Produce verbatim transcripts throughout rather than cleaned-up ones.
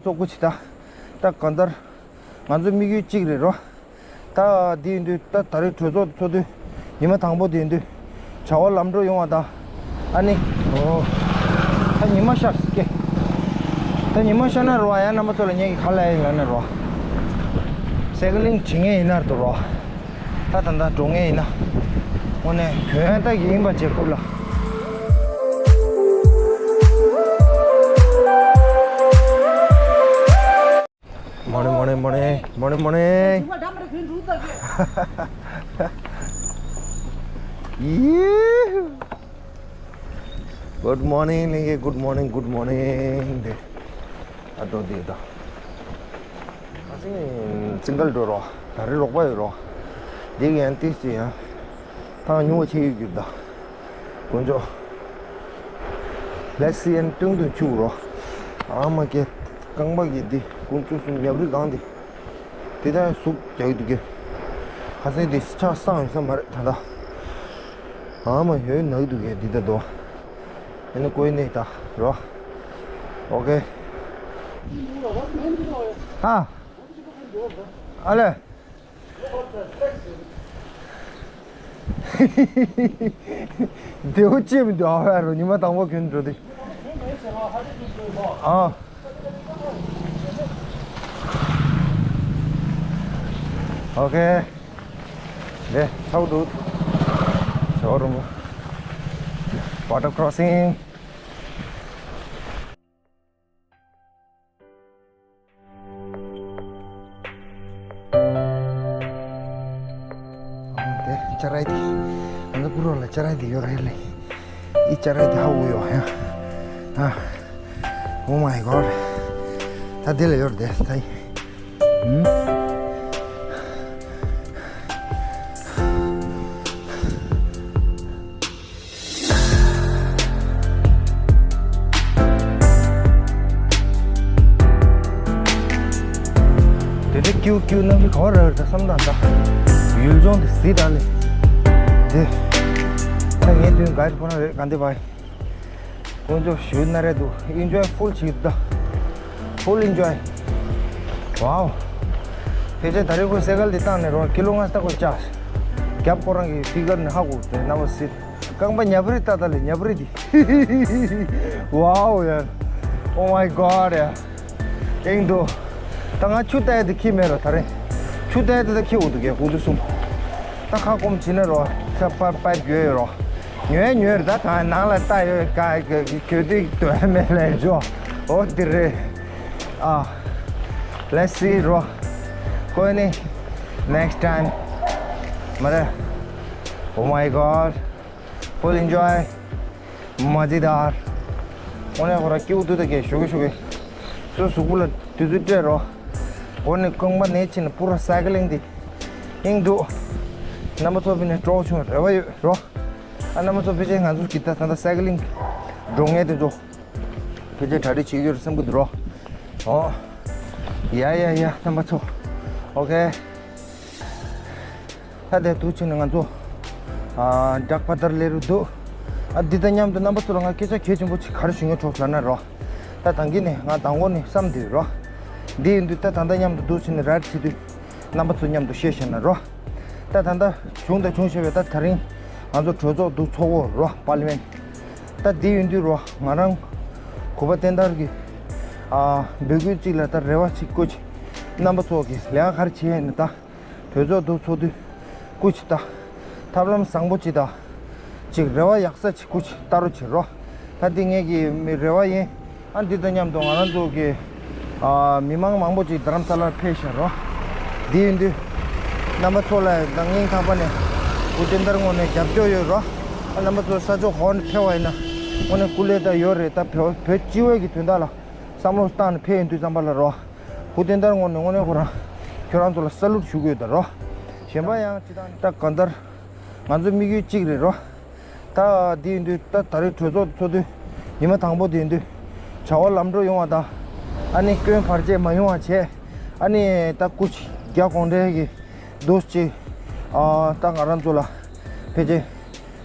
ཚོགས་སྐུ་ཆེ་ད། ད་གང་ལྟར་ང་ཚོ་དམིགས་ཡུལ་གཅིག་རེད་རོ། ད་འདི་ཡིན་དུས་ད་ད་རེས་གྲོས་ཚོགས་ཚོགས་དུས་ཉི་མ་དང་པོ་དེ་ཡིན་དུས་བྱ་བ་ལམ་འགྲོ་ཡོང་བ་དང་། ཨ་ནི། ཨོ། ད་ཉི་མ་ཤར་སྐྱེ། ད་ཉི་མ་ཤར་ན་རོ་ཡང་རྣམ་པ་ཚོ་ལ་ངས་ཀྱི་ཁ་ལ་ཡིན་ལ་ནི་རོ། སའི་ཀ་ལིང་བྱེད་ངེས་ཡིན་ན་རེད་རོ། ད་ད་ད་འགྲོ་ངེས་ཡིན་ན། དངོས་གནས་གྱོན་ཡང་ད་ཡིན་པ་བྱེད་ཁུབ་ལ། Morning, morning, morning, morning, morning. Good morning, ལིང་གེ། Good morning, good morning. དེ། ཨ་དོ་དེ་དོ། ཨ་ཙི་ཙིང་གལ་འགྲོ་རོགས། ད་རེ་རོགས་པ་ཡོད་རོགས། དེ་གི་ཡང་ཏིས་ཅི་ཡང་། ཐང་ཉུང་བ་ཆེ་ཡོད་རྒྱུ་ད། དཀོན་མཆོག Let's see and ཏུང་ཏུང་ཆུ་རོ། ཨ་མ་ཀེ། རྐང་པ་གི་འདི་ཀུན་སྤྱོད་གསུམ་ཉབ་རི་གང་འདི། དེ་ད་ཟུག་རྒྱག་གི་འདུག་གེ། ཁ་སང་འདི་ཆ་སང་ཡོད་ས་མ་རེད་ད་ད། ཨ་མ་ཡོད་ནག་འདུག་གེ་འདི་ད་དོ། ཨ་ནི་ཀོས་ནི་ད་རོ། ཨོ་ཀེ། ཨ། ཨ་ལེ། བདེ་བོ་ཅི་མི་འདུག་ཨ་ཕ་རོ། ཉི་མ་དང་པོ་གྱོན་འགྲོ་དུས། ཨ། ཨོ་ཀེ། དེ་ཚོགས་འདུ། ཤོ་རུམ། Border crossing། དེ་ཅ་རའི་དེ། ང་ཚོ་ཀུ་རོ་ལ་ཅ་རའི་དེ་ཡོད་རེད་ལེ། ཨི་ཅ་རའི་དེ་ཧ་གོ་ཡོད་ཡ། ཨ། Oh my god. ད་དེ་ལ་ཡོད་རེད་དེ་ད་ཡི། ཨུམ། དེ་འདྲ་ཀྱུ་ཀྱུ་གནམ་གཤིས་ག་བ་རག་རེད་ད་བསམ་དང་ད། ཡུལ་ལྗོངས་དེ་གཟིགས་དང་ལེ། དེ། ད་ངའི་མདུན་ག་རེ་ཁོ་ན་རེད་ག་འདི་བ། དཀོན་མཆོག་ཞུ་ན་རེད་འདུག Enjoy full བྱེད་ད། Full enjoy. Wow. ཕལ་ཆེར་ད་རེས་ཁོས་སའི་ཀལ་འདི་བཏང་ནས་རོ་ཀི་ལོ་ལྔ་ལྟ་ཁོ་ཅག་རྒྱབ་ཁོ་རང་གི་ཕི་གར་ནས་ཧ་གོ་དེ་རྣམ་པ་སྲིད། རྐང་པ་ཉབ་རི་ལྟ་ད་ལེ་ཉབ་རི་འདི། Wow ཡ། Oh my god ཡ། ཨེང་དུ། ད་ང་ཆུ་ལྟ་ཡ་དེ་ཁྱི་མེད་རོ་ད་རེ། ཆུ་ལྟ་ཡ་དེ་ད་ཁྱི་འོ་དུ་གས་ཀུ་དུ་སུམ། ད་ཁ་སྐོམ་བྱེད་ན་རོ། ད་པར་པར་གྱོད་ཡོད་རོ། ཉོས་ཉོས་རེད་ད་གང་ནང་ལ་ལྟ་ཡོད་ག་གྱོད་དུ་དོན་མེད་ལས་འཇོ། འོ་དེ་རེད། ཨ། Let's see རོ། ཀོ་ནི། Next time མ་རེད། Oh my god. Full enjoy. མ་ཇི་དར། འོ་ནས་ཁོ་ར་ཀྱུ་དུ་ད་གེ་ཞུ་གེ་ཞུ་གེ། སོ་གཟུགས་པོ་ལ་དུས་ཚོད་སྤྲད་རོ། འོ་ནས་རྐང་པ་ནས་ཕྱིན་ན་པུ་ར་སའི་ཀ་ལིང་དེ། ཨིང་འདུག་རྣམ་པ་ཚོ་ཕི་ནས་གྲོགས་བྱུང་རེ་བ་ཡོད་རོ། ཨ་རྣམ་པ་ཚོ་ཕི་ཆེ་ང་ཚོ་གི་ད་ད་ད་སའི་ཀ་ལིང་། འགྲོ་ངེས་དེ་ཚོ། ཕལ་ཆེར་གྲ་སྒྲིག་བྱེད་ཀྱི་ཡོད་རེད་བསམ་གྱི་འདུག་རོ། ཨོ། ཡ་ཡ་ཡ་རྣམ་པ་ཚོ། ཨོ་ཁེ། ད་དེ་དུས་ཕྱིན་ནས་ང་ཚོ། ཨ། ཌག་པ་ཏར་ལེ་རུ་འདུག་ཨ་འདི་དང་མཉམ་དུ་རྣམ་པ་ཚོ་ལ་ང་སྐད་ཆ་གལ་ཆེན་པོ་ཅིག་ག་རེ་ཞུ་ངེས་གྲོགས་ལབ་ན་རོ། ད་དང་གི་ནས་ང་དང་པོ་ནས་བསམ་འདུག་རོ། འདི་ཡིན་དུས་ད་ད་ལྟ་མཉམ་དུ་དུས་ཕྱིན་ནས་ར་བྱེད་དུས། རྣམ་པ་ཚོ་མཉམ་དུ་བཤད་བཤད་ན་རོ། ད་ད་ལྟ་བྱུང་དང་འབྱུང་བཞིན་པའི་ད་ད་རིང་ང་ཚོ་གྲོས་ཚོགས་འདུ་ཚོགས་འོ་རོ་པར་ལི་མེན། ད་འདི་ཡིན་དུས་རོ་ང་རང་གུས་པ་བསྟན་དར་གྱི་ཨ་འབོད་སྐུལ་གཅིག་ལ་ད་རེ་བ་ཅིག་བསྐུལ་ཅིག་རྣམ་པ་ཚོ་གི་ལས་ཀ་ག་རེ་བྱས་ཡིན་ན་ད་གྲོས་ཚོགས་འདུ་ཚོགས་དུས་སྐུ་ཅིག་ད་ཐབས་ལམ་བཟང་པོ་ཅིག་ད་ཅིག་རེ་བ་ཡག་ས་ཅིག་སྐུ་ཅིག་ལྟ་རོགས་བྱེད་རོ། ད་འདི་ངེད་ཀྱི་མི་རེ་བ་ཡིན། ཨ་འདི་དང་མཉམ་དུ་ང་རང་ཚོ་གི་ཨ་མི་མང་མང་པོ་ཅིག་རྡ་རམ་ས་ལར་ཕེབས་ཤག་རོ། འདི་ཡིན་དུས་རྣམ་པ་ཚོ་ལ་ད་སྙིང་ཐག་པ་ནས་སྐུ་བསྟན་དར་ངོས་ནས་རྒྱབ་སྐྱོར་ཡོད་རོ། ཨ་རྣམ་པ་ཚོ་ས་ཕྱོགས་གང་ནས་ཕེབས་པ་ཡིན་ན་དངོས་གནས་སྐུ་ལས་ད་ཡོད་རེད། ད་བོད་བོད་སྤྱི་བའི་གི་དོན་དག་ལ་བསམ་བློ་བཏང་ནས་ཕེབས་ཡིན་དུས་ཙམ་པ་ལ་རོ། སྐུ་བསྟན་དར་ངོས་ནས་དངོས་གནས་ཁོ་རང་ཁྱོད་རང་ཚོ་ལ་ས་ལུགས་ཞུ་གི་ཡོད་ད་རོ། གཞན་པ་ཡང་ཅི་ད་ད་གང་ལྟར་ང་ཚོ་དམིགས་ཡུལ་གཅིག་རེད་རོ། ད་འདི་ཡིན་དུས་ད་ད་རེས་གྲོས་ཚོགས་ཚོགས་དུས་ཉི་མ་དང་པོ་དེ་ཡིན་དུས་བྱ་བ་ལམ་འགྲོ་ཡོང་བ་དང་། ཨ་ནི་སྐྱོན་བར་ཆད་མ་ཡོང་བ་བྱས། ཨ་ནི་ད་སྐུ་མཁྱེན་རྒྱ་གོང་འདྲའི་གི་འདུག་ཅིག་ཨ་ད་ང་རང་ཚོ་ལ་ཕལ་ཆེར་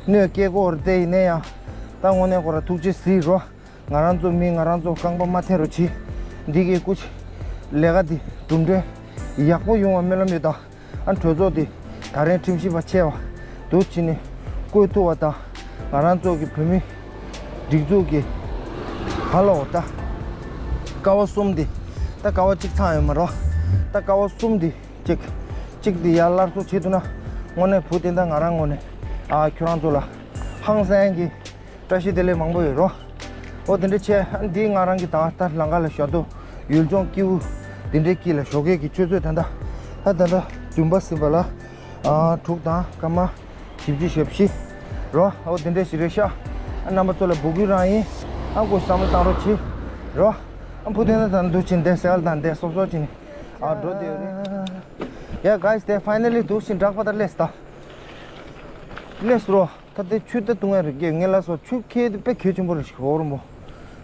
གནོད་སྐྱེལ་དགོས་རེད་དེ། ཡིན་ན་ཡང་ད་དངོས་གནས་ཁོ་ར་ཐུགས་རྗེ་གཟིགས་རོགས། ང་རང་ཚོ་མི་ང་རང་ཚོ་རྐང་པ་མ་འཐེན་རོགས་གྱིས། འདི་གའི་སྐུ་ལས་ཀ་འདི་གྲུབ་འབྲས་ཡག་པོ་ཡོང་བ་སྨོན་ལམ་ཡོད་ད། ཨ་གྲོས་ཚོགས་འདི་ད་རིང་ཁྲིམས་ཞིབ་པ་ཆེ་བ་འདུག་བྱས་ནས་བསྐོས་ཐུབ་པ་དང་། ང་རང་ཚོ་གི་བོད་མི་སྒྲིག་འཛུགས་ཀྱི་ཧ་ལོ་ད་ཀ་བ་གསུམ་འདི་ད་ཀ་བ་གཅིག་ཚང་ཡོད་མ་རེད། ད་ཀ་བ་གསུམ་འདི་གཅིག་གཅིག་འདི་ཡར་སླར་གསོ་བྱེད་ཐུབ་ན་དངོས་གནས་བུ་དེ་འདྲ་ང་རང་ངོས་ནས་ཨ་ཁྱོད་རང་ཚོ་ལ་ཧང་སང་གི་བཀྲ་ཤིས་བདེ་ལེགས་མང་པོ་ཡོད་རོ། ཨོ་དེ་འདྲ་བྱས། ཨ་འདི་ང་རང་གི་ད་ལྟ་ལམ་ཁ་ལ་ཞོགས་ཏོ་ཡུལ་ལྗོངས་སྐྱིད་པོ་འདི་འདྲའི་དཀྱིལ་ལ་ཞོགས་ཀས་ཀྱི་ཆུ་ཚོད་ད་ལྟ་ད་ད་ལྟ་བདུན་པ་ཟིན་པ་ལ་ཨ་དྲུག་དང་སྐར་མ་བཞི་བཅུ་ཞེ་བཞི་རོ། ཨོ་དེ་འདྲ་ཞིག་རེད་ཤག་ཨ་རྣམ་པ་ཚོ་ལ་འབོད་སྐུལ་རང་ཡིན། ཨ་ཁོ་བསམ་བློ་བཏང་རོགས་གྱིས་རོ། ཨ་བུ་དེ་ན་ད་འདུག་ཅིང་བསྡད་ཟེར་ལ་དང་བསྡད་སོབ་སོབ་ཅིང་ཨ་འགྲོ་བསྡད་ཡོད་རེད། Yeah, guys, they finally འདུག་ཅིང་འགྲག་པ་ད་སླེབས་ད། སླེབས་རོ། ད་དེ་ཆུ་ད་བཏུང་ཡ་རེད། དགེ་རྒན་ལགས་སོ། ཆུ་ཁྱེར་དུས་དཔེ་གལ་ཆེན་པོ་རེད་ཤག་འོ་རོ་མོ།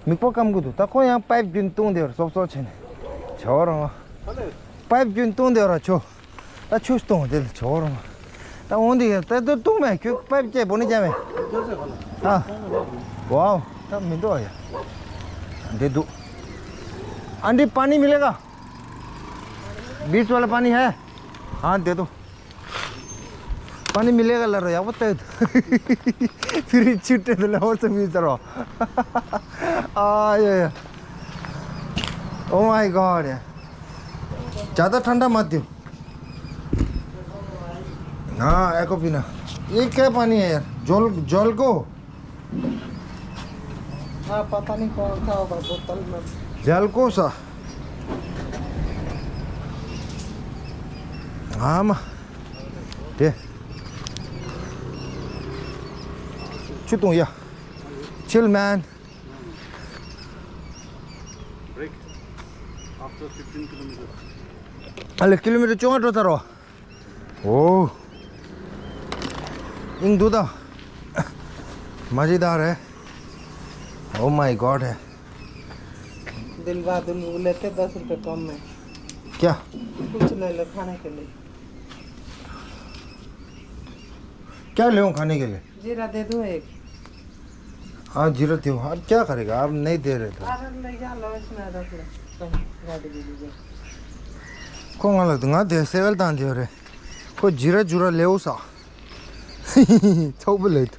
མིག་པ་སྐམ་གི་འདུག་ད་ཁོ་ཡང་པའིབ་རྒྱུན་བཏུང་བསྡད་ར་སོབ་སོབ་བྱས་ནས་བྱ་བ་རང་། པའིབ་རྒྱུན་བཏུང་བསྡད་ར་ཆུ། ད་ཆུ་བཏུང་བསྡད་ལ་བྱ་བ་རང་། ད་འོང་དེ་ད་དུ་བཏུང་མེད་ཁྱོད་པའིབ་བཅད་པོ་ནི་བཅད་མེད། ཨ། ཝའོ། ད་མི་འདུག་ཨ་ཡ། འདི་འདུག་ཨ་འདི་पानी मिलेगा? बीच वाला पानी है? हाँ, दे दो। पानी मिलेगा ལ་རོ་ཡག་པོ་ལྟོས། ཕི་རི་ཆུ་སྤྲད་དེ་ལ་ཧོར་ཚ་མི་ཚ་རོ། ཨ་ཡ་ཡ། Oh my God. ज्यादा ठंडा मत दियो। हाँ, एक्वाफिना। ये क्या पानी है यार? जल, जल को? हाँ, पता नहीं कौन था होगा बोतल में। जल को सा। हाँ, मा। दे। चुतुंग या। Chill, man. Break after fifteen kilometers. अले किलोमीटर चोंगा ड्रो तारो। ओ। इंग दूदा। मजेदार है। Oh my God है। दिन बाद उन-, वो लेते दस रुपए कम में। क्या? कुछ ले लो खाने के लिए। क्या ले खाने के लिए? जीरा दे दो एक। हाँ, जीरा दे दो। अब क्या करेगा? अब नहीं दे रहे तो। अरे, ले जा लो, इसमें रख लो। कहीं गाड़ी दे दीजिए। ཁོ་ང་ལ་ང་དེ་སེ་བལ་དང་དེ་རེད། ཁོ་ཇི་ར་ཇུ་ར་ལེའུ་ས། ཚོགས་པ་ལས་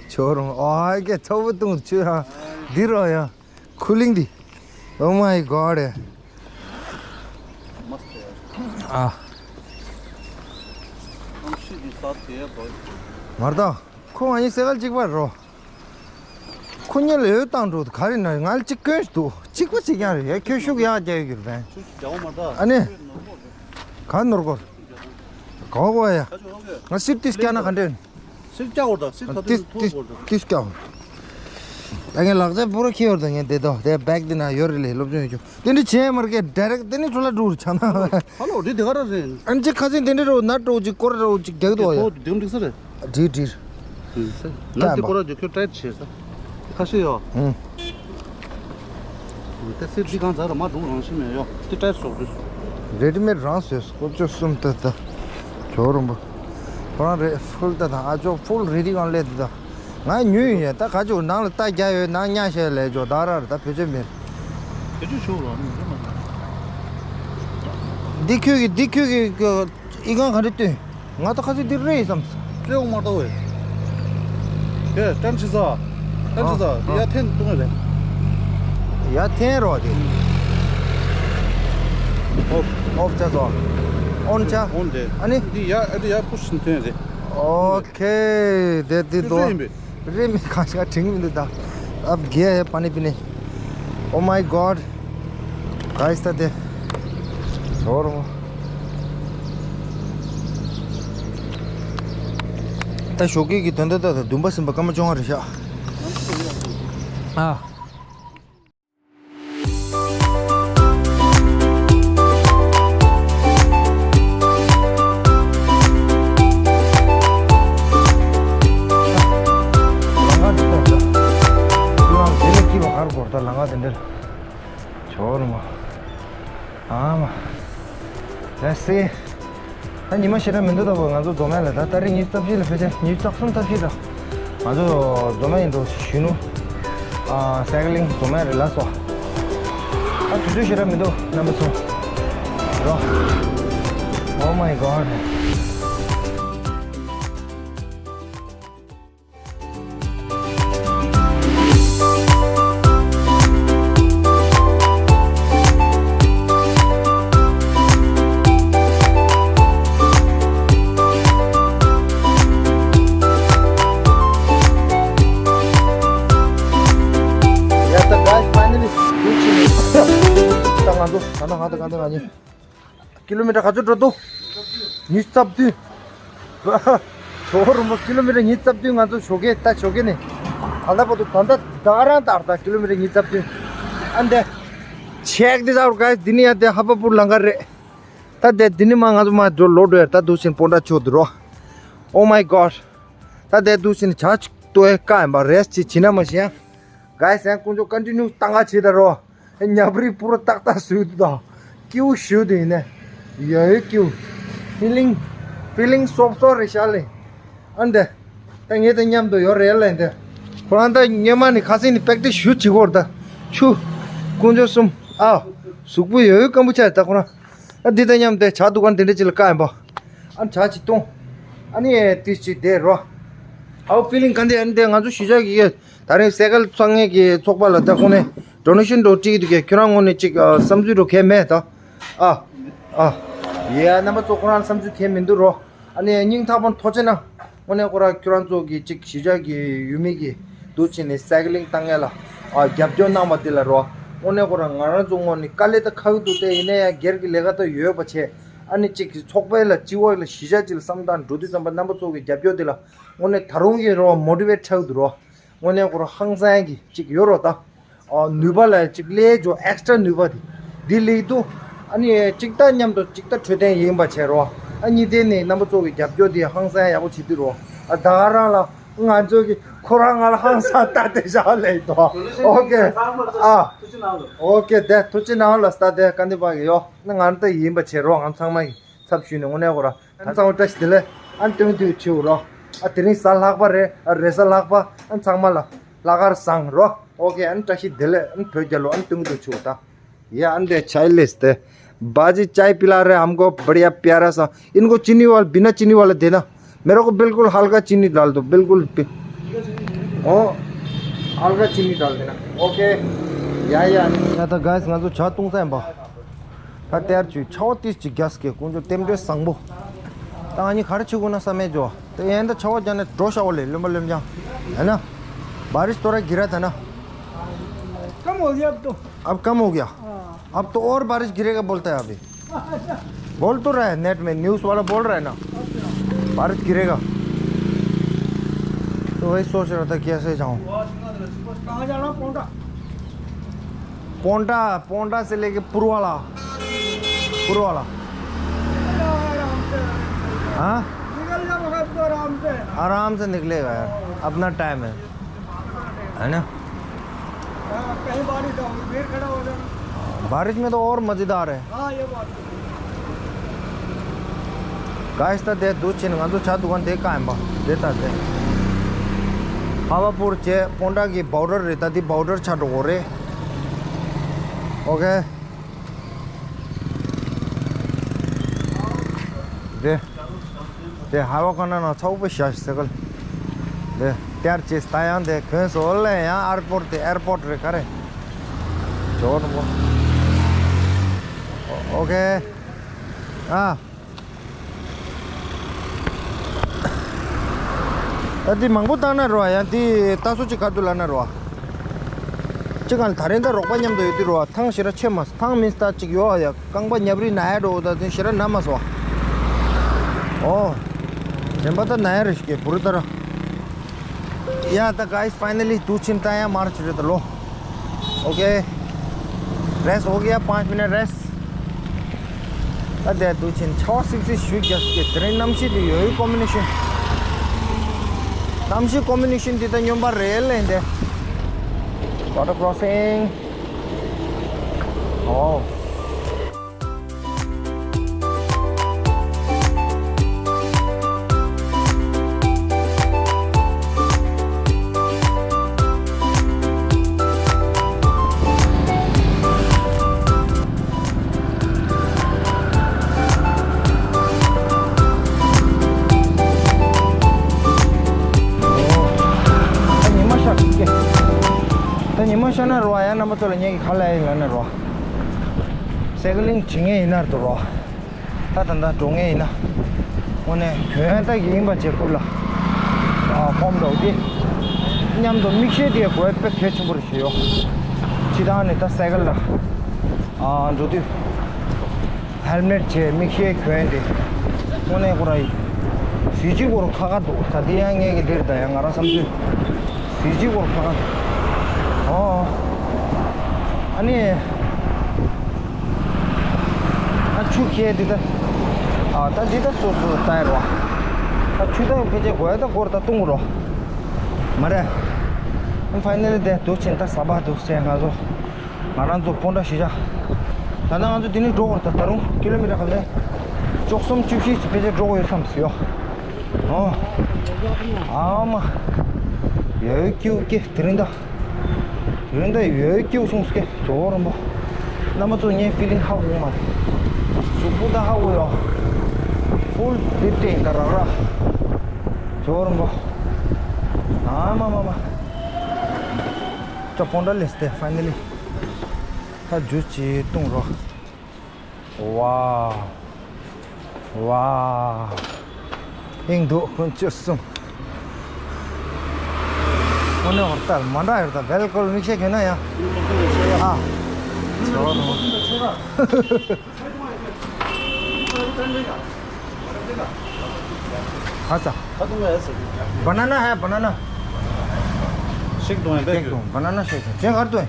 ཆོ་རུང་ཨ་ཀེ་ཚོགས་པ་བཏུང་ཆུ་ཡ་འདི་རོ་ཡ། ཁུ་ལིང་འདི། Oh my God. ཨ། མར་ད། ཁོ་ང་གཉིས་སེ་གལ་གཅིག་པར་རོ། ཁོ་གཉིས་ལ་འོས་བཏང་འགྲོ་ག་རེ་ན་ང་ལ་གཅིག་སྐྱོན་ཞིག་འདུག་གཅིག་པ་གཅིག་རྐྱང་རེད། ཡ་ཁྱོད་ཤུགས་ཡག་རྒྱག་ཡོད་རྒྱུ་རེད་པས། ཨ་ནི། ག་ནོར་གོ། ག་གོ་ཡ། ང་སིབ་ཏིས་སྐྱ་ན་ག་འདྲེན། སིབ་སྐྱ་འོར་ད་སིབ་ད་ཏིས་ཏིས་ཏིས་སྐྱ་འོར། ད་ངས་ལག་རྩལ་པུ་ར་ཁྱེར་འོར་ད་ངས་དེ་དོ་དེ་བེག་དེ་ན་ཡོད་རེད་ལེ་སློབ་སྦྱོང་ཡོད་རྒྱུ། དེ་འདྲ་བྱས་མར་གས་ཌའི་རེག་དེ་ནི་ཁྲོ་ལ་འགྲོ་རུ་ཆ་ན། ཧ་ལོ་དེ་དེ་ག་ར་རེད། ཨན་ཅི་ཁ་སིན་དེ་འདྲ་རོ་ན་འགྲོ་ཅིག་སྐོར་རོ་ཅིག་རྒྱག་དོ་ཡ། དེ་འགྲིག་ས་རེད། འགྲིག་འགྲིག་ན་དེ་སྐོར་ར་དེ་ཁྱོད་ཊའིཊ་བྱས་ས། ཁ་ཤས་ཡོ། ཨུ། དེ་སིབ་འདི་གང་ཟ་ར་མ་འགྲོ་རང་ཤི་མེད་ཡོ། དེ་ཊའིཊ་སོགས་རེད། རེ་ཌི་མེད་རང་བཟོས་སོ་ཅོ་གསུམ་ཏ་ཏ། ཇོ་རུམ་པ། ཁོ་རང་རེ་ཕུལ་ཏ་ཏ་ཨ་ཅོ་ཕུལ་རེ་ཌི་གང་ལས་ཏ་ཏ། ང་ཉོས་ཡོད་ད་ག་ཅུ་ནང་ལ་རྟ་རྒྱ་ཡོད་ནང་ཉ་ཤས་ལས་ཇོ་ད་ར་ར་ད་བེད་སྤྱོད་མེད། བེད་སྤྱོད་ཤོག་ལ་མི་རེད་མ་ད། འདི་ཁྱོད་ཀྱི་འདི་ཁྱོད་ཀྱི་ཨི་ཁང་ག་འདྲ་སྟོན། ང་ད་ཁ་སི་འདི་རེད་བསམ། སྤྲེའུ་མ་ལྟ་བས། ཧེ་ཏན་ཆི་ས། ཏན་ཆི་ས། ཨ་ཡ་ཐེན་ཏུང་རེད། ཡ་ཐེན་རོ་དེ། ཨོབ་ཨོབ་ཆ་ཚོ། ཨོན་ཆ། ཨོན་དེ། ཨ་ནི། འདི་ཡ་ཨ་འདི་ཡ་ཕུ་ཤིན་ཐོན་རེད། ཨོ་ཁེ། དེ་དེ་དོ། རེད་མི་ཁ་ཤ་དྲིང་མི་འདུག་ད། ཨབ་གེ་ཧེ་པ་ནི་པི་ནི། Oh my God. Guys, ད་དེ། ཇོ་རུ། ད་ཞོགས་ཀས་ཀྱི་དོན་དག་ད་ད་བདུན་པ་ཟིན་པ་སྐར་མ་བཅོ་ལྔ་རེད་ཤག་ཨ། ལང་ཀ་དེ་འདྲ། ཇོ་རུ་མ། ཨ་མ། Let's see. ད་ཉི་མ་ཞེ་དྲག་མི་འདུག་ད་བོ་ང་ཚོ་རྫོང་མ་ལ་ད་ཏ་རིག་ཉི་ཤུ་རྩ་བཞི་ལ་ཕེབས་ཆ་ཉི་ཤུ་རྩ་གསུམ་རྩ་བཞི་ད། ང་ཚོ་རྫོང་མ་ཡིན་འགྲོ་གཞོན་ནུ། ཨ་སའི་ཀ་ལིང་རྫོང་མ་རེད་ལ་སོ། ཨ་ དུས་ཚོད་ཞེ་དྲག་མི་འདུག་རྣམ་པ་ཚོ། རོ། Oh my god. Yeah, the guys finally reaching. ད་ང་ཚོ་ད་ནང་ང་ད་གང་ད་ང་གཉིས། ཀི་ལོ་མི་ཊར་ག་ཚོད་འགྲོ་འདུག་ཉི་ཤུ་རྩ་བདུན། ཇོ་བོ་རིན་པོ་ཀི་ལོ་མི་ཊར་ཉི་ཤུ་རྩ་བདུན། ང་ཚོ་ཞོགས་ཀས་ད་ཞོགས་ཀས་ནས་ད་ལྟ་བར་དུ་ད་ལྟ་ད་ག་རང་ད་ད་ཀི་ལོ་མི་ཊར་ཉི་ཤུ་རྩ་བདུན། ཨ་འདི། Check this out, guys. འདི་ནི་ཡང་དེ་ཧ་པ་པུར་ལམ་ཁ་རེད། ད་དེ་འདི་ནི་མ་ང་ཚོ་མ་འགྲོ་ལོ་འགྲོ་ཡ། ད་འདུག་སེ་སྤོན་ཊ་ཆོག་འདུག་རོ། Oh my god. ད་དེ་འདུག་སེ་ནི་ཇ་ཅིག་ལྟོས་ཡ་དཀའ་ཡིན་པ། རེ་སི་ཊི་ཅིག་བྱེད་ན་མ་ཤེས་ཡ། Guys, ཡང་དཀོན་མཆོག་ཀོན་ཊི་ནིའུ་བཏང་ག་བྱེད་ད་རོ། ཉབ་རིས་པུ་རུ་ཏག་ཏག་བཟོས་འདུག་ད། སྐྱིའུ་ཞུ་དུ་ཡིན་ནས། ཡ་ཡོད་སྐྱིའུ། ཕི་ལིང་། ཕི་ལིང་སོབ་སོབ་རེད་ཤག་ལེ། ཨ་འདི། ད་ངས་ད་མཉམ་དུ་ཡོད་རེད་ལེ་འདི། ཁོ་རང་ད་སྔོན་མ་ནས་ཁ་སང་ནས་པེག་ཊི་སི་ཞུ་བྱེད་ཀྱི་ཡོད་རེད་ད། ཆུ། དཀོན་མཆོག་གསུམ། ཨ། གཟུགས་པོ་ཡ་ཡོད་སྐམ་པོ་ཆགས་ད་ཁོ་རང་། ཨ་འདི་ད་མཉམ་དུ་ཇ་འདུ་ཁང་དེ་འདྲ་ཅིག་ལ་བཀག་ཡིན་པ། ཨ་ཇ་ཅིག་བཏུང་། ཨ་ནི་ཏིས་ཅིག་བསྡད་རོ། How feeling? ག་འདི་ཨ་འདི་ང་ཚོ་གཞིས་ཆགས་ཀྱི། ད་རིང་སའི་ཀལ་འཚོང་མཁན་གྱི་ཚོགས་པ་ལ་ད་ཁོང་ནས་ཌོ་ནེ་ཤན་འགྲོ་ཁྲིད་ཀྱི་འདུག་གས། ཁྱོད་རང་ངོས་ནས་ཅིག་ཨ་བསམ་ཚུལ་འགྲོ་གས་མེད་ད། ཨ། ཨ། ཡ་རྣམ་པ་ཚོ་ཁོ་རང་བསམ་ཚུལ་གས་མི་འདུག་རོ། ཨ་ནི་སྙིང་ཐག་པ་ཐུགས་རྗེ་གནང་། དངོས་གནས་ཁོ་རང་ཁྱོད་རང་ཚོ་གི་ཅིག་གཞིས་ཆགས་ཀྱི་ཡུལ་མི་གི་འདུག་བྱས་ནས་སའི་ཀ་ལིང་བཏང་མཁན་ལ་ཨ་རྒྱབ་སྐྱོར་གནང་བ་འདི་ལ་རོ། དངོས་གནས་ཁོ་རང་ང་རང་ཚོ་ངོས་ནས་དཀའ་ལས་ད་ཁག་འདུག་སྟེ། ཡིན་ན་ཡང་སྒེར་གྱི་ལས་ཀ་ད་ཡོད་པ་བྱས། ཨ་ནི་ཅིག་ཚོགས་པའི་ལ་སྤྱི་བོ་ལ་གཞིས་ཆགས་ཅིག་ལ་བསམ་སྟངས་འགྲོ་དུས་ཙམ་པ་རྣམ་པ་ཚོ་གི་རྒྱབ་སྐྱོར་འདི་ལ་དངོས་གནས་ད་རུང་གི་རོ་མོ་ཊི་ཝེ་ཊི་ཆགས་འདུག་རོ། དངོས་གནས་ཁོ་རང་ཧང་སང་གི་ཅིག་ཡོད་རོ་ད། ཨ་ནུས་པ་ལ་ཅིག་སླེབས་འཇོག་ཨེག་སི་ཊྲ་ནུས་པ་དེ་འདི་སླེབས་འདུག་ཨ་ནི་ཅིག་ད་མཉམ་དུ་ཅིག་ད་འཕྲོད་བསྟེན་ཡིན་པ་བྱས་རོ། ཨ་གཉིས་ལྡན་ནས་རྣམ་པ་ཚོ་གི་རྒྱབ་སྐྱོར་དེ་ཧང་སང་ཡག་པོ་བྱེད་དུས་རོ། ཨ་ད་ག་རང་ལ་ང་ཚོ་གི་ཁོ་རང་ང་ལ་ཧང་སང་ལྟ་དེ་བཞག་ལེ་འདུག་ཨོ་ཀེ། ཨ་ཨོ་ཀེ། དེ་ཐུགས་རྗེ་གནང་ལ་ལྟ་དེ་ག་འདི་པ་གི་ཡོ། ང་རང་ད་ཡིན་པ་བྱས་རོ། ང་ཚང་མ་གི་ཚབ་ཞུས་ནས་དངོས་གནས་ཁོ་རང་ད་ཚང་མ་བཀྲ་ཤིས་བདེ་ལེགས། ཨ་སྟོན་དུས་ཆེའུ་རོ། ཨ་དེ་རིང་གཟའ་ལྷག་པ་རེད། ཨ་རེས་གཟའ་ལྷག་པ། ཨ་ཚང་མ་ལ་ལྷག་དཀར་བཟང་རོ། ཨོ་ཀེ། ཨ་བཀྲ་ཤིས་བདེ་ལེགས། ཨ་བོད་རྒྱལ་ལོ། ཨ་སྟོན་དུས་ཆེའུ་ད། ये अंडे चाय लेते। बाजी चाय पिला रहे हमको, बढ़िया प्यारा सा। इनको चीनी वाला, बिना चीनी वाला देना। मेरे को बिल्कुल हल्का चीनी डाल दो, बिल्कुल पी-, ओ, हल्का चीनी डाल देना। ओके। या, या। या, ད་གྷའི་སི་ང་ཚོ་ཇ་བཏུང་ས་ཡིན་པ། ད་དེར་ཆུ་ཆར་པ་ཏིས་ཅིག་རྒྱག་གི། དཀོན་མཆོག་རྟེན་འབྲེལ་བཟང་པོ། ད་ང་གཉིས་ག་རེ་བྱེད་དགོས་ན་བསམ་མེད་འཇོ། ད་ཡན་ད་ཆར་པ་རྒྱག་ནས་འགྲོ་ཤག་པ་ལས་རློན་པ་རློན་རྐྱང་། है ना? बारिश थोड़ा गिरा था ना? कम हो गया अब तो। अब कम हो गया? हाँ। अब तो और बारिश गिरेगा बोलता है अभी। बोल तो रहा है नेट में, न्यूज़ वाला बोल रहा है ना, बारिश गिरेगा। तो वही सोच रहा था कैसे जाऊँ। कहाँ जाना? पोंटा। पोंटा, पोंटा से लेके पुरवाला, पुरवाला। हाँ, निकल जा मगर तो आराम से। आराम से निकलेगा यार, अपना टाइम है। है ना? हाँ, कहीं बारिश होगी, फिर खड़ा हो जाना। बारिश में तो और मज़ेदार है। हाँ, ये बात तो है। གྷའི་སི་ད་དེ་འདུག་བྱས་ནས་ང་ཚོ་ཇ་འདུ་ཁང་དེ་བཀག་ཡིན་པ། དེ་ད་དེ་ཧ་བ་པུར་བྱས་པོན་ཊ་གི་བའོ་ཌར་རེད། ད་དེ་བའོ་ཌར་ཆགས་འགྲོ་གི་རེད། ཨོ་ཀེ། དེ། དེ་ཧ་བ་ཁ་ན་ན་ཚ་བོ་པོ་ཤ་ཤི་སེ་གལ། དེ་ཏེར་ཅེས་ད་ཡང་དེ་གོན་སོ་ལེ་ཡང་ཨེར་པོར་ཊི་དེ་ཨེར་པོར་ཊི་རེད་ག་རེ། ཇོ་ནོ་མོ། ཨོ་ཀེ། ཨ། ད་དེ་མང་པོ་བཏང་ན་རོ། ཡང་དེ་ལྟ་སོ་ཅིག་ག་དུ་ལ་ན་རོ། ཅི་གང་ད་རེས་ད་རོགས་པ་མཉམ་དུ་ཡོད་དུས་རོ། ཐང་ཞེ་དྲག་ཆད་མ་སོང་། ཐང་མིན་སྟ་ཅིག་ཡོད་ཨ་ཡ། རྐང་པ་ཉབ་རི་ན་ཡ་འགྲོ་ད་དེ་ཞེ་དྲག་ན་མ་སོང་ཨ། ཨོ། དྲན་པ་ད་ན་ཡ་རེ་ཞིག་གི་བུ་རུ་ད་ར། ཡ་ད་གྷའི་སི་ཕའི་ན་ལི་དུ་ཕྱིན་ད་ཡ་མར་ཆི་རེད་ད་ལོ། ཨོ་ཀེ། रेस्ट हो गया, पाँच minute rest. ད་དེ་དུ་ཕྱིན་ཆར་པ་སིག་སིག་ཞུ་རྒྱག་གི་དེ་རིང་གནམ་གཤིས་དེ་ཡོད་ཡོད་ཀོམ་བི་ནེ་ཤན། གནམ་གཤིས་ཀོམ་བི་ནེ་ཤན་འདི་ད་སྨྱོན་པ་རེད་ལེ་འདི། Water crossing. Oh. ཤ་ན་རོ་ཡ་རྣམ་པ་ཚོ་ལ་ངེད་ཀྱི་ཁ་ལ་ཡ་ལ་ན་རོ། སའི་ཀ་ལིང་བྱེད་མཁན་ཡིན་ན་རོ། ད་ད་ད་འགྲོ་མཁན་ཡིན་ན། དངོས་གནས་གྱོན་ཡ་ད་ཡིན་པ་བྱེད་ཁུལ་ལ། ཨ་ཁོམ་འགྲོ་དེ། མཉམ་དུ་མིག་ཤེལ་དེ་དགོས་དཔེ་གལ་ཆེན་པོ་རེད་ཞུ་ཡོ། སྤྱི་བཏང་ནས་ད་སའི་ཀལ་ལ། ཨ་འགྲོ་དུས། ཧེལ་མེཊ་བྱས་མིག་ཤེལ་གྱོན་ཏེ། དངོས་གནས་ཁོ་རང་ཡིན། གཟི་བརྗིད་སྐོར་ཁ་ཁ་འདུག་ད་དེ་ཡང་ངས་ཀྱི་འདིར་ད་ཡང་ང་རང་བསམ་ཚུལ། གཟི་བརྗིད་སྐོར་ཁ་ཁ་འདུག་ཨོ། ཨ་ནི། ཨ་ཆུ་ཁྱེར་འདི་ད། ཨ་ད་འདི་ད་སོ་སོ་ད་ཡར་བ། ད་ཆུ་ད་ཕལ་ཆེར་གོ་ཡ་ད་སྐོར་ད་བཏུང་རོགས། མ་རེད། ཕའི་ནལ་ལི་དེ་འདུག་ཕྱིན་ད་ཟ་བ་འདུག་ཟེར་ང་ཚོ། ང་རང་ཚོ་སྤོན་ཊ་གཞིས་ཆགས། ད་ལྟ་ང་ཚོ་འདི་ནས་འགྲོ་དགོས་རེད་ད། ད་རུང་ཀི་ལོ་མི་ཊར་ག་ཚོད་རེད། བཅུ་གསུམ་བཅུ་བཞི་ཕལ་ཆེར་འགྲོ་དགོས་ཡོད་བསམ་སྲིད་ཡོ། ཨོ། ཨ་མ། ཡོད་ཀྱུ་ཀེ་དེ་རིང་ད། དེ་རིང་ད་ཡོད་ཀྱུ་སོང་སྐད་ཇོ་བོ་རིན་པོ། རྣམ་པ་ཚོ་ངའི་ཕི་ལིང་ཧ་གོ་མ་རེད། གཟུགས་པོ་ད་ཧ་གོ་ཡོ། ཕུལ་ལིབ་ཏིང་ད་རག་ར། ཇོ་བོ་རིན་པོ། ཨ་མ་མ་མ། ད་སྤོན་ཊ་ལེས་ཏེ་ཕའི་ནལ་ལི། ད་ཇུས་ཅིག་བཏུང་རོགས། ཝའོ། ཝའོ། ཨིང་འདུག་དཀོན་མཆོག་གསུམ། དངོས་གནས་ཧོར་ལྟར་མ་འདྲ་ཡོད་ད། བེལ་ཀོལ་མིག་ཤེལ་གྱོན་ན་ཡང་། ཨ། ཇོ་རོ། ཧ་ས། बनाна है, बनाना। शेक दूं, है, शेक दूं, बनाना शेक है। शेक कर दो, है।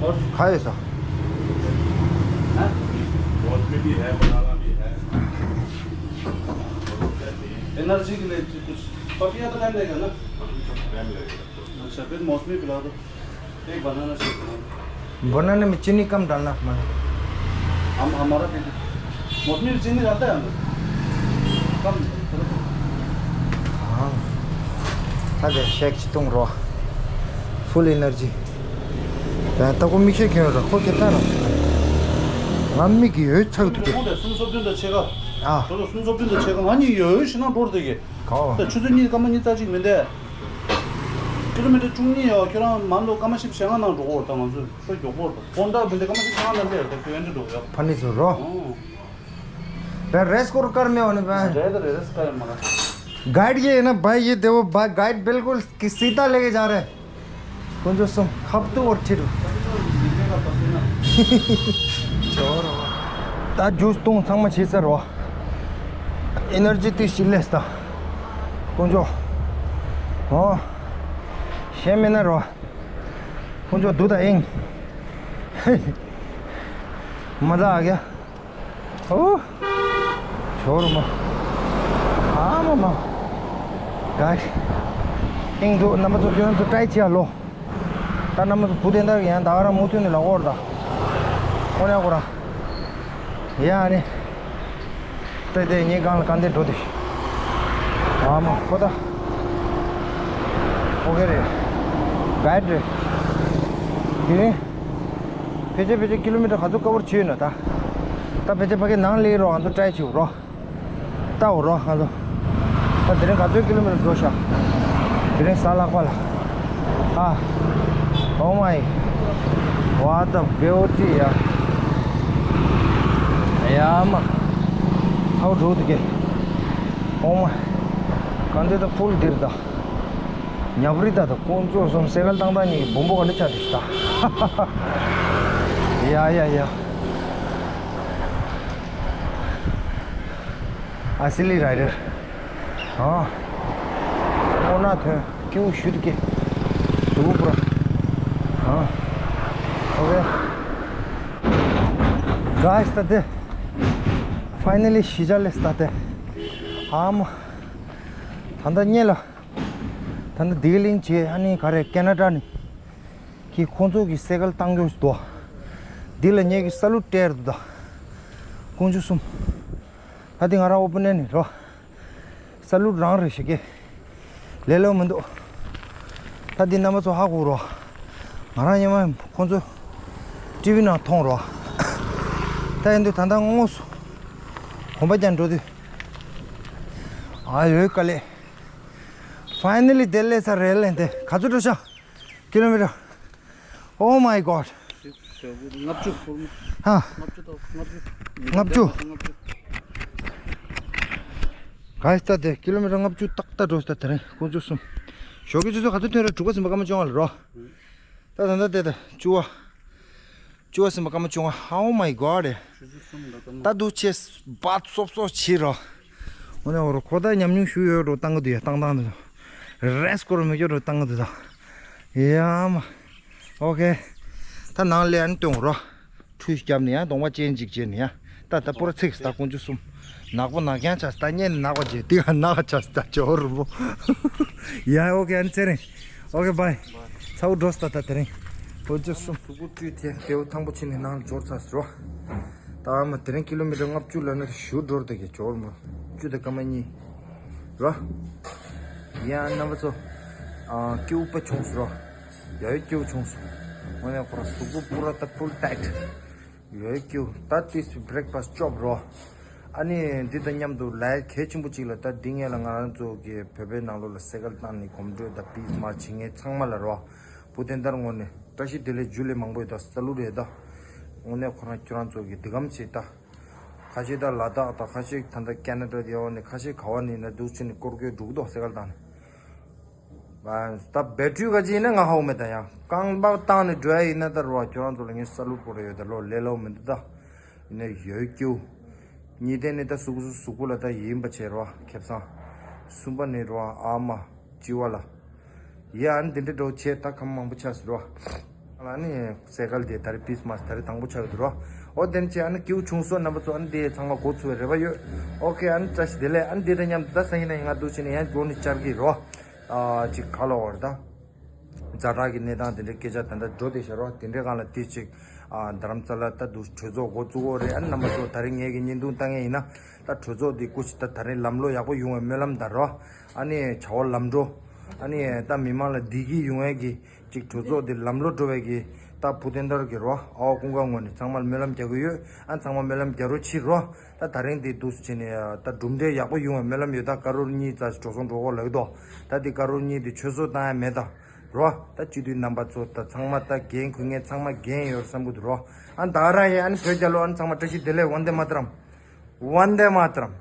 और खाए ऐसा। हाँ? मौसमी भी है, बनाना भी है। एनर्जी के लिए कुछ पपीता तो टाइम लगेगा ना? टाइम लगेगा। अच्छा, फिर मौसमी पिला दो। एक बनाना शेक बनाओ। बनाना में चीनी कम डालना हमारा। हम, हमारा भी। मौसमी में चीनी डालता है हम लोग। कम, थोड़ा। हाँ। ད་དེ་ཤེག་ཅིག་བཏུང་རོགས། ཕུལ་ཨེ་ནར་ཇི། ད་ལྟ་ཁོ་མིག་ཤེལ་གྱོན་རོགས། ཁོ་སྐད་ཆ་རོགས། ང་མིག་གི་ཡོད་ཚག་ཏུ་སྐྱེ། ཁོང་དེ་སུམ་སོ་བདུན་དང་ཕྱེད་ཀ་ཨ། ཁོ་ཚོ་སུམ་སོ་བདུན་དང་ཕྱེད་ཀ་ང་གཉིས་ཡོད་ཤི་ན་འགྲོ་ར་དེ་གི། ག་བ། ད་ཆུ་ཚོད་གཉིས་སྐར་མ་གཉིས་རྩ་གཅིག་མིན་ཏེ། ཀི་ལོ་མི་ཊར་བཅུ་གཉིས་ཡོད། ཁྱོད་རང་མ་ལོ་སྐར་མ་བཞི་བཅུ་ཞེ་ལྔ་ནང་འགྲོ་གི་ཡོད་ད། ང་ཚོས་ཁྱོད་མགྱོགས་པོ་རེད་ད། ཧོན་ཌ་མི་ལ་སྐར་མ་བཞི་བཅུ་ཞེ་ལྔ་ནང་སླེབས་རེད་ད། ཁྱོད་ཡོན་ཏན་འགྲོ་གི་ཡོད། ཕ་ནི་ཚོ་རོ། ཨོ། ཕན་རེས་སྐོར་ཀར་མེ་ཨོ་ནི་ཕན། རེད་ད་རེད། རེས་ཀར་མ་ལ། गाइड ये है ना भाई, ये देखो भाई, गाइड बिल्कुल कि सीधा लेके जा रहे हैं। དཀོན་མཆོག་གསུམ་ཁབ་ཏུ་འོར་ཁྲིད་རུ། ད་ཇུས་བཏུང་ཚང་མ་བྱས་ཚར་རོ། ཨེ་ནར་ཇི་ཏི་ཞིག་ལས་ད། དཀོན་མཆོག་ཨོ། གཞན་མེད་ན་རོ། དཀོན་མཆོག་འདུག་ད་ཨིང་། མ་ད་ཨ་ག་ཨོ། ཇོ་རུ་མ། ཨ་མ་མ། ག་ཨིང་འདུག་རྣམ་པ་ཚོ་ཁྱོད་ཚོ་ཏྲའི་བྱེད་ཨ་ལོ། ད་རྣམ་པ་ཚོ་བུ་དེ་འདྲ་ཡང་ད་ག་རང་མུ་མཐུད་ནས་ལོག་འོར་ད། ཁོ་ནས་ཁོ་ར། ཡ་ཨ་ནི། ཏེ་ཏེ་ངའི་སྒང་ལ་གང་དེ་འགྲོ་དེ། ཨ་མ་ཁོ་ད། ཨོ་ཁེ་རེད། གའིཌ་རེད། དེ་རིང་། ཕལ་ཆེར་ཕལ་ཆེར་ཀི་ལོ་མི་ཊར་ག་ཚོད་ཀ་བར་བྱས་ཡོད་ན་ད། ད་ཕལ་ཆེར་ཕ་གི་ནང་སླེབས་རོགས་ང་ཚོ་ཏྲའི་བྱེད་རོགས། ལྟ་འོ་རོགས་ང་ཚོ། ད་དེ་རིང་ག་ཚོད་ཀི་ལོ་མི་ཊར་འགྲོ་ཤག་དེ་རིང་གཟའ་ལྷག་པ་ལ། ཨ། ཨོ་མའི། What a beauty ཡ། ཡ་མ། ཧའོ་འགྲོ་དུ་གེ། ཨོ་མ། གང་དེ་ད་ཕུལ་འདིར་ད། ཉབ་རི་ད་ད་དཀོན་མཆོག་གསུམ་སེ་གལ་བཏང་བཏང་གཉིས་ཀྱི་བུམ་པ་ག་འདྲ་ཆགས་འདུག་ད། ཡ་ཡ་ཡ། ཨ་སི་ལི་རའི་ཌར། ཨ། ཨོ་ན་ཐོན་ཀེའུ་ཞུ་དུ་ཀེ། དུ་པུ་ར། ཨ། ཨོ་ཀེ། གའི་སི་ད་དེ། ཕའི་ནལ་ལི་གཞིས་ཆགས་སླེབས་ད་དེ། ཨ་མ། ད་ལྟ་ཉེ་ལ། ད་ལྟ་ལྡི་ལི་བྱས་ཨ་ནི་ག་རེ་ཀེ་ན་ཌ་ནི། གི་ཁོང་ཚོ་གི་སེ་གལ་བཏང་རྒྱུ་ཞིག་འདུག་འདི་ལ་ངས་ཀྱི་ས་ལུ་སྤྲད་འདུག་ད། དཀོན་མཆོག་གསུམ། ད་འདི་ང་རང་ཨོ་པོ་ནེན་ནི་རོ། ས་ལུ་རང་རེད་ཞིག་གི། ལས་སླ་མི་འདུག་ད་འདི་རྣམ་པ་ཚོ་ཧ་གོ་རོ། ང་རང་ཉི་མ་ཁོང་ཚོ་ཊི་ཝི་ནང་མཐོང་རོ། ད་ཡིན་དུས་ད་ལྟ་དངོས་སུ་གོམ་པ་རྒྱག་འགྲོ་དུས། ཨ་ཡོད་དཀའ་ལས། Finally དེ་སླེབས་ཚར་རེད་ལན་དེ། ག་ཚོད་འགྲོ་ཤག་ཀི་ལོ་མི་ཊར། Oh my god. ལྔ་བཅུ། ཧ། ལྔ་བཅུ་དང་ལྔ་བཅུ། ལྔ་བཅུ། ལྔ་བཅུ། ག་ཡི་ལྟ་དེ་ཀི་ལོ་མི་ཊར་ལྔ་བཅུ་ཏག་ཏག་འགྲོ་ས། དེ་རིང་དཀོན་མཆོག་གསུམ། ཞོགས་ཀྱི་ཆུ་ཚོད་ག་ཚོད་ཐོན་རེད། དྲུག་པ་ཟིན་པ་སྐར་མ་བཅོ་ལྔ་ལ་རོ། ད་ད་ད་དེ་ད་བཅུ་བ། བཅུ་བ་ཟིན་པ་སྐར་མ་བཅོ་ལྔ། Oh my god. ཆུ་ཚོད་གསུམ་ལ་སྐར་མ། ད་འདུག་ཆེ་བ་སོབ་སོབ་བྱེད་རོ། འོ་ན་འོ་རོ་ཁོ་ད་ཉམས་མྱོང་ཞུ་ཡོད་འགྲོ་བཏང་གི་འདུག་ཡ། བཏང་བཏང་འདུག་རེས་སྐོར་མི་སྐྱོ་འགྲོ་བཏང་གི་འདུག་ད། ཡ་མ། ཨོ་ཁེ། ད་ནང་ལ་ཨ་ནི་སྟོན་རོ། ཁྲུས་བརྒྱབ་ནས་ཡང་གདོང་པ་ཅན་ཅིག་བྱས་ནས་ཡང་། ད་ད་པོ་ར་ཚིགས་ད་དཀོན་མཆོག་གསུམ། ནག་པོ་ནག་རྐྱང་ཆགས་ད་བརྙན་ནག་པ་བྱས་དེ་ག་ནག་ཆགས་ད་ཇོ་རུ་པོ། ཡ་ཨོ་ཁེ་ཨ་ནི་ཚེ་རིང་། ཨོ་ཁེ་བྷའི། ཚ་བོ་འགྲོ་སྟ་ད་དེ་རིང་། དཀོན་མཆོག་གསུམ། གཟུགས་པོ་བཀྲུས་ཏེ་ཐེའུ་ཐང་པོ་ཕྱིན་ནས་ནང་ལ་འབྱོར་ཚར་ཟེར་བ། ད་མ་དེ་རིང་ཀི་ལོ་མི་ཊར་ལྔ་བཅུ་ལ་ནི་ཞུ་འགྲོར་དེ་གི་ཇོ་རུ་པོ། བཅུ་དང་སྐར་མ་གཉིས། རོ། ཡ་རྣམ་པ་ཚོ། ཨ་སྐྱིད་པོ་བྱུང་སོང་རོ། ཡ་ཡོད་སྐྱིད་པོ་བྱུང་སོང་། ངོ་ནས་ཁོ་རང་གཟུགས་པོ་པུ་ར་ད་ཕུལ་ཊའིཊ། ཡོད་ཀྱུ་ད་ཏིས་བྷི་རེག་ཕ་སི་ཊི་ཅོབ་རོ། ཨ་ནི་འདི་དང་མཉམ་དུ་ལས་གལ་ཆེན་པོ་གཅིག་ལ་ད་འདི་ངས་ལ་ང་རང་ཚོ་གི་བོད་པའི་ནང་ལོགས་ལ་སེ་ཀལ་བཏང་ནས་གོམ་བགྲོད་དང་པིས་མར་བྱེད་མཁན་ཚང་མ་ལ་རོ། བུ་དེ་འདར་ངོ་ནས་བཀྲ་ཤིས་བདེ་ལེགས་ཇུ་ལེ་མང་པོ་ཡོད་ད་ས་ལུ་རེད་ད། དངོས་གནས་ཁོ་རང་ཁྱོད་རང་ཚོ་གི་འདི་གམ་བྱེད་ད། ཁ་ཤས་ད་ལ་དྭགས་དང་ཁ་ཤས་ད་ལྟ་ཀེ་ན་ཌ་དེ་འོ་ནས་ཁ་ཤས་ག་བ་ནས་ན་འདུག་ཕྱིན་ནས་སྐོར་སྐྱོད་འགྲོ་གི་འདུག་སེ་ཀལ་བཏང་ནས། ད་བེ་ཊི་རི་ག་ཅི་ཡིན་ན་ང་ཧ་གོ་མེད་ད་ཡང་རྐང་པ་བཏང་ནས་འགྲོ་ཡ་ཡིན་ན་ད་རུ་བ་ཁྱོད་རང་ཚོ་ལ་ངས་ས་ལུ་པོ་ར་ཡོད་ད་ལོ་ལས་ལོ་མི་འདུག་ད། ཡིན་ན་ཡོད་ཀྱུ། གཉིས་ལྡན་ནི་ད་གཟུགས་གཟུགས་གཟུགས་པོ་ལ་ད་ཡིན་པ་བྱས་རོ་ཁེབས་སང་། གསུམ་པ་ནི་རོ་ཨ་མ་ལྕི་བ་ལ། ཡ་ཨ་ནི་འདི་འདྲ་འགྲོ་བྱས་ད་ཁམས་མང་པོ་ཆགས་སི་རོ། ཨ་ནི་སེ་ཀལ་དེ་ད་རེས་པིས་མ་ད་རེས་དང་པོ་ཆགས་ཀྱི་འདུག་རོ། ཨོ་དེ་ནི་ཅི་ཨ་ནི་སྐྱིའུ་ཆུང་སོ་རྣམ་པ་ཚོ་ཨ་ནི་དེ་ཚང་མ་འགོ་ཚུགས་པའི་རེ་བ་ཡོད། ཨོ་ཁེ་ཨ་ནི་བཀྲ་ཤིས་བདེ་ལེགས། ཨ་ནི་དེ་དང་མཉམ་དུ་ད་སང་ཉིན་ན་ཡིན་ང་འདུག་ཕྱིན་ནས་ཡང་འགྲོ་ནི་བཅར་གྱི་རོ། ཨ་ཅིག་ག་ལ་བར་ད། ཛ་དྲག་གི་གནས་སྟངས་དེ་འདྲའི་སྐད་ཆ་ད་ལྟ་འགྲོ་བསྡད་ཤག་རོ། དེ་འདྲའི་སྒང་ལ་དེ་ཅིག་ཨ་རྡ་རམ་ས་ལ་ད་འདུག་གྲོས་ཚོགས་འགོ་བཙུགས་འོ་རེད། ཨ་ནི་རྣམ་པ་ཚོ་ད་རེས་ངས་ཀྱི་བརྙན་ཐུང་བཏང་ངེས་ཡིན་ན་ད་གྲོས་ཚོགས་དེ་སྐུ་ཅིག་ད་ད་རེས་ལམ་ལྷོང་ཡག་པོ་ཡོང་བའི་སྨོན་ལམ་དང་རོ། ཨ་ནི་བྱ་བ་ལམ་འགྲོ། ཨ་ནི་ད་མི་མང་ལ་བདེ་སྐྱིད་ཡོང་ཡས་ཀྱི་ཅིག་གྲོས་ཚོགས་དེ་ལམ་ལྷོང་འགྲོ་བའི་གི་ད་བུ་དོན་དར་གི་རོ། ཨའོ་ཀུན་དགའ་ངོས་ནས་ཚང་མར་སྨོན་ལམ་རྒྱག་གི་ཡོད། ཨ་ཚང་མ་སྨོན་ལམ་རྒྱག་རོགས་བྱེད་རོ། ད་ད་རིང་དེ་འདུག་སེ་བྱས་ནས་ད་གྲུབ་འབྲས་ཡག་པོ་ཡོང་བའི་སྨོན་ལམ་ཡོད། ད་ཀ་རོར་གཉིས་ཙམ་ཞིག་འགྲོ་སོང་འགྲོ་གོ་ལབ་ཀྱི་འདུག་ད་དེ་ཀ་རོར་གཉིས་དེ་ཆུད་ཟོས་བཏང་ཡ་མེད་ད། རོ། ད་སྤྱི་འཐུས་རྣམ་པ་ཚོ་ད་ཚང་མ་ད་འགན་འཁུར་མཁན་ཚང་མ་འགན་ཡོད་བསམ་གི་འདུག་རོ། ཨ་ད་རང་ཡིན་ཨ་ནི་བོད་རྒྱལ་ལོ། ཨ་ནི་ཚང་མ་བཀྲ་ཤིས་བདེ་ལེགས། ཝན་དེ་མ་ཏི་རམ། ཝན་དེ་མ་ཏི་རམ།